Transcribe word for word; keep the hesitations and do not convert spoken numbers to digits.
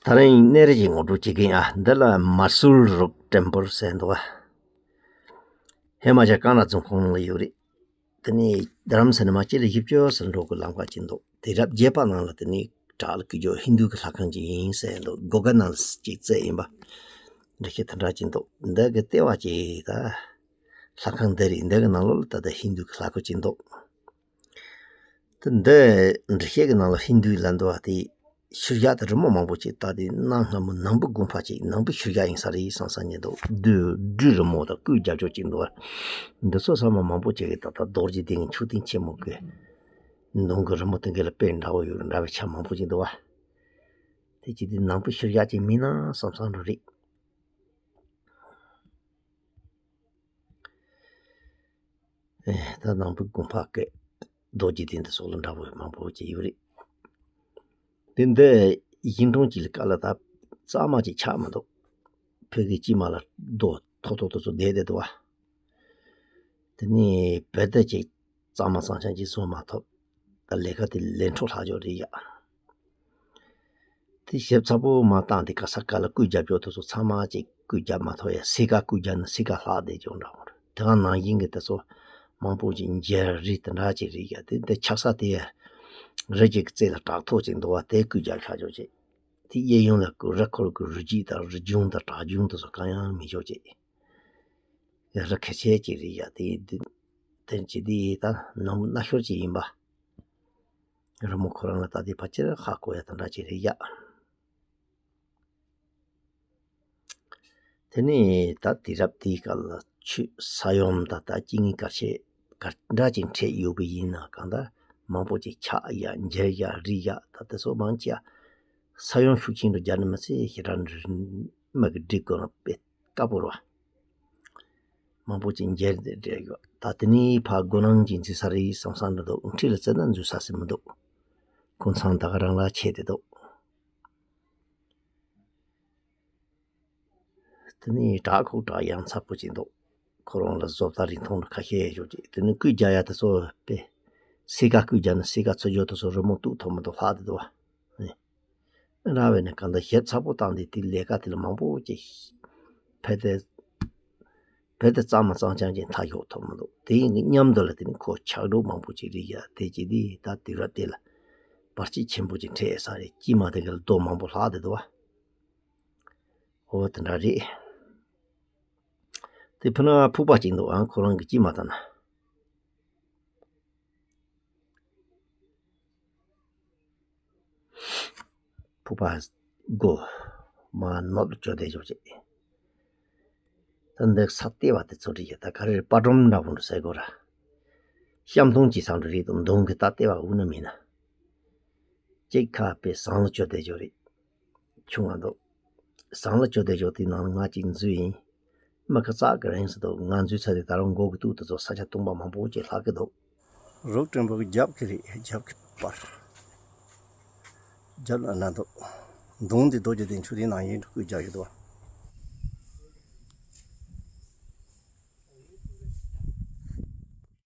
ད་རིང་གནས་རི་ཅིག་ངོ་སྤྲོད་བྱེད་ཀྱི་ཡིན་ཨ། འདི་ལ་མ་སུར་རོག་ཊེམ་པལ་ཟེར་འདུག་ཨ། ཧི་མ་ཅལ་ཀང་ལ་རྫོང་ཁོངས་ལ་ཡོད་རེད། དེ་ནས་རྡ་རམ་ས་ནས་མར་སྤྱི་ལེ་བཞི་བཅུ་ཙམ་འགྲོ་གི་ལམ་ཁ་ཅིག་འདུག་དུས་རབས་བརྒྱད་པ་ནང་ལ་དེ་ནས་བྲག་ལ་བརྐོས་རྒྱུ་ཧིན་རྡུ་གི་ལྷ་ཁང་ཅིག་ཡིན་ཟེར་འདུག་གོ་ག་ནང་ལ་ཅིག་བཙལ་ཡིན་པ། འདྲ་བཤད་དེ་འདྲ་ཅིག་འདུག་འདི་གི་ལྟེ་བ་ཅིག་ད་ལྷ་ཁང་འདི་རེད། འདི་གི་ནང་ལོགས་ལ་ད་ལྟ་ཧིན་རྡུ་གི་ལྷ་སྐུ་ཅིག་འདུག་དེ་འདི་འགྲེལ་བཤད་ཀྱི་ནང་ལ་ཧིན་རྡུའི་ལ་འདུ་བ་དེ་ཤུལ་བཞག་དེ་རི་མོ་མང་པོ་ཅིག་བཏགས་ཏེ་གནའ་སྔ་མོ་ནང་པའི་དགོན་པ་ཅིག་ནང་པའི་ཤུལ་བཞག་ཡིན་ས་རེད་བསམ་བསམ་ཉན་འདུག་བདུད་སྦྲུལ་རི་མོ་དང་སྐུའི་རྒྱབ་ལྗོངས་ཅིག་འདུག་བ། འདི་ཚོ་ཚང་མ་མང་པོ་ཅིག་གིས་ད་ལྟ་རྡོ་རྗེ་གདན་གྱི་མཆོད་རྟེན་ཆེན་མོ་གི་མདུན་གྱི་རི་མོ་དེ་ག་ལ་དཔེ་འདྲ་བོ་ཡོད་འདྲ་བའི་ཆ་མང་པོ་ཅིག་འདུག་བ། དེ་ཅི་སྟེ་ནང་པའི་ཤུལ་བཞག་ཅིག་མིན་ན་བསམ་བསམ་འདྲ་རེད། ཨེ། ད་ནང་པའི་དགོན་པ་སྐད་རྡོ་རྗེ་གདན་དེ་སོགས་ལ་འདྲ་བོ་མང་པོ་ཅིག་ཡོད་རེད། དེ་འདི་ཡིན་གྲོང་ཅིག་ལ་ག་ལ་ད་གཙང་མ་ཅིག་ཆགས་མི་འདུག་བོད་ཀྱི་དཀྱིལ་མ་ལ་རྡོ་ཐོག་ཐོག་ཏུ་ཚོ་བསྡད་བསྡད་འདུག་བ། དེ་ནས་བོད་དུ་ཅིག་གཙང་མ་གཙང་རྐྱང་ཅིག་བཟོ་མ་ཐུབ། ད་ལས་ཀ་དེ་ལས་འཕྲོ་ལྷག་ཆོག་རེད་ཡ། དེ་ཞིབ་ཚགས་པོ་མ་བཏང་དེ་ག་ས་ག་ལ་སྐུ་རྒྱབ་ཕྱོགས་དེ་ཚོ་ཚང་མ་ཅིག་སྐུ་རྒྱབ་མ་ཐུབ་ཡ། སེ་ཀ་སྐུ་རྒྱབ་ན་སེ་ཀ་ལྷག་བསྡད་ཀྱང་འདྲ་བོ་རེད། དེ་ག་ནང་བཞིན་གྱི་དེ་ཚོ་མང་པོ་ཅིག་འཇལ་རིས་དེ་འདྲ་ཅིག་རེད་ཡ། དེ་དེ་ཆགས་ས་དེ་ཡ་རི་ཅིག་གི་རྩེ་ལ་བྲག་ཐོག་ཅིག་འདུག་བ། དེ་སྐུ་རྒྱབ་ཤག་ཆོག་ཅིག་དེ་གཡས་གཡོན་ལ་སྐུ་རི་འཁོར་གྱི་རི་རྒྱུད་དང་རི་ལྗོངས་དང་བྲག་ལྗོངས་དེ་ཚོ་གང་ཡང་མི་ཆོག་ཅིག་ཡ། རི་ཁ་ཤས་ཅིག་རེད་ཡ། དེ་དེ་དེ་ཅི་དེ་ད་ནང་སྣ་ཤོར་ཅིག་ཡིན་པ། རི་མོ་ཁོ་རང་ལ་ལྟ་དེ་ཕལ་ཆེར་ཧ་གོ་ཡ་དེ་འདྲ་ཅིག་རེད་ཡ། དེ་ནས་ད་དུས་རབས་དེའི་སྐབས་ལ་ཆོས་ས་ཡོམ་དང་ད་སྐྱེ་དངོས་ག་ཤེད་ག་འདྲ་ཅིག་འཕྲད་ཡོད་པ་ཡིན་ན་གང་ལྟར་མང་པོ་ཅིག་ཆགས་ཡ་འཇལ་ཡ་རིག་ཡ་ད་དེ་ཚོ་མང་ཆེ་ས་ཡོམ་ཤུགས་ཆེན་དུ་རྒྱ་ནི་མི་ཚེ་ཞེ་དྲག་མི་གི་སྒྲིག་དགོས་ན་དཔེ་དཀའ་པོ་རེད་བ། མང་པོ་ཅིག་འཇལ་ཏེ་བསྡད་ཡོད། ད་དེ་ནས་ཕར་དགོན་ནང་ཅིག་འཛུལ་ས་རེད་བསམ་བསམ་འདྲ་འདུག་འཁྲིས་ལ་བཙལ་ན་འཛུལ་ས་ཟིག་མི་འདུག་ཁོང་ཚང་ད་ག་རང་ལ་ཆད་དེ་འདུག་དེ་ནས་བྲག་ཁུག་བྲག་ཡང་ཚ་པོ་ཅིག་འདུག་ཁོ་རང་ལ་བཟོ་ལྟ་རིང་ཐུང་རུ་ཁ་ཤས་ཡོད་ཅིག་དེ་ནས་སྐུ་རྒྱབ་ཡ་དེ་ཚོ་དཔེ་སེ་ཀ་སྐུ་རྒྱབ་ན་སེ་ཀ་ཚུར་རྒྱུ་དེ་ཚོ་རི་མོ་གཏུག་ཐུབ་མི་འདུག་ལྷག་དེ་འདུག་བ། ར་བས་ནི་གང་ལྟར་ཞིབ་ཚགས་པོ་བཏང་སྟེ་དེ་ལས་ཀ་དེ་ལ་མང་པོ་ཅིག་ཕལ་ཏེ་ཕལ་ཏེ་གཙང་མ་གཙང་རྐྱང་ཅིག་མཐའ་ཡོད་ཐུབ་མི་འདུག་དེ་ཡིན་གྱི་མཉམ་དུ་ལ་དེ་ནི་ཁོ་ཆག་སྒྲུག་མང་པོ་ཅིག་རིག་ཡ་དེ་ཅི་དེ་ད་དུས་རབས་དེ་ལ་བར་ཆད་ཆེན་པོ་ཅིག་འཕྲད་ས་རེད། དཀྱིལ་མ་དེ་ག་ལ་རྡོ་མང་པོ་ལྷག་བསྡད་འདུག་བ། འོ་དེ་འདྲ་རེད། དེ་ཕུ་ན་ཕུ་པ་ཅིག་འདུག་ཨང་ཁོ་རང་གི་དཀྱིལ་མ་དང་ན། ཕུ་པ་སྒོ་མ་ནོར་བཅོས་བསྡད་ཆོག་ཅིག་ད་འདི་ས་ལྟེ་བ་དེ་ཚོ་རེད་ཡ། ད་ག་རེ་རེད། པ་སྒྲོམ་འདྲ་བོ་འདྲ་ཟེར་དགོས་ར། ཤམ་སྟོང་ཅིག་ཚང་འདྲ་རེད་དང་མདུང་གི་ད་ལྟེ་བ་འུ་ན་མིན་ན། ཅིག་ཁ་པའི་ཟངས་ལ་བཅོས་བསྡད་ཆོག་རེད། ཆུང་བ་འདུག་ཟངས་ལ་བཅོས་བསྡད་ཆོག་དེའི་ནང་ལ་ང་ཅིག་འཛུལ་ཡིན། མི་ཁ་ཙག་གི་རིང་ཟེར་འདུག་ང་འཛུལ་ཚར་དེ་ད་རུང་མགོ་གི་ཏུག་དེ་ཚོ་ས་ཆ་སྟོང་པ་མང་པོ་ཅིག་ལྷག་གི་འདུག་རོགས་སྤྲིན་པོ་གི་རྒྱབ་ཀྱི་རེད། རྒྱབ་ཀྱི་པར། རྒྱབ་ལ་ན་འདུག་མདུང་འདི་རྡོ་རྗེ་གདན་ཆུ་དེའི་ནང་ཡིན་འགྲོ་སྐུ་རྒྱབ་ཡོད་འདུག